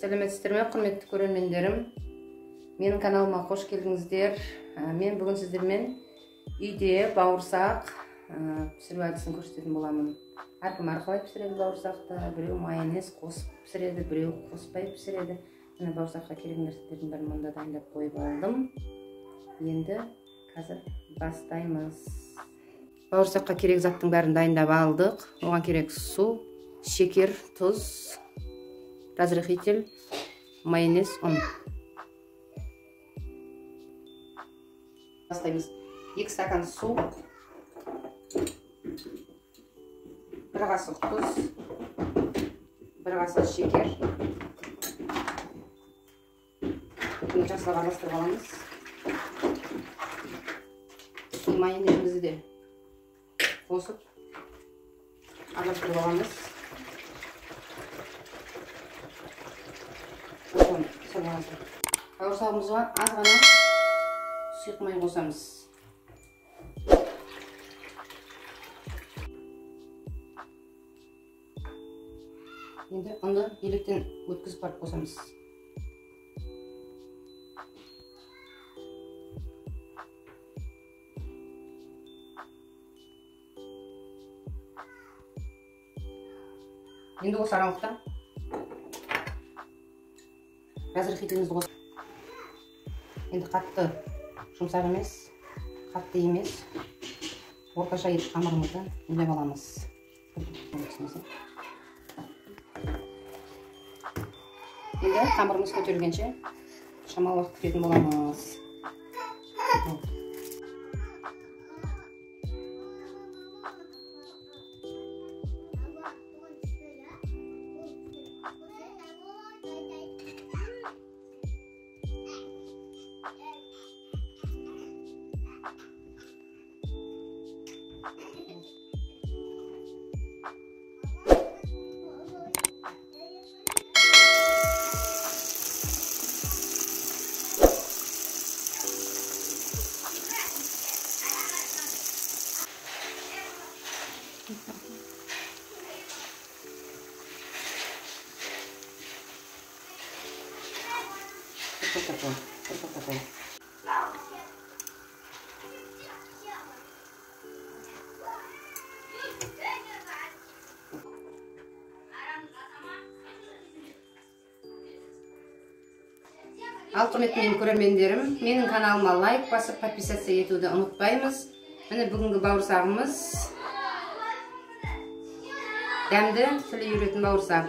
Сәлеметсіздер ме, құрметті көрермендерім? Менің каналыма қош келдіңіздер. Мен бүгін сіздермен үйде бауырсақ пісіру әдісін көрсететін боламын. Әркім әрқалай пісіреді бауырсақты. Біреу майонез қосып пісіреді, біреу қоспай пісіреді. Міне, бауырсаққа керек нәрселердің бәрін мұнда дайындап қойып алдым. Енді қазір бастаймыз. Бауырсаққа керек заттың бәрін дайындап алдық. Оған керек су, шекер, тұз, разрыхлитель, майонез, ұн. Бастаймыз. 2 стакан су, 1 қасық тұз, 1 қасық шекер. Бұны жақсылап араластырып аламыз. Майонезімізді де қосып араластырып аламыз. Бауырсағымызға аз ғана сұйық май қосамыз. Енді ұнды електен өткізіп барып қосамыз. Енді осы аралықта разрыхлителімізді қосып, енді қатты жұмсақ емес, қатты емес, орташа етіп қамырымызды илеп аламыз. Енді қамырымыз көтерілгенше шамалы уақыт күтетін боламыз. Такой. Ал құрметті менің көрермендерім, менің каналыма лайк басып, подписаться етуді ұмытпаймыз. Міне бүгінгі бауырсағымыз дәмді, тілі үйретін бауырсақ.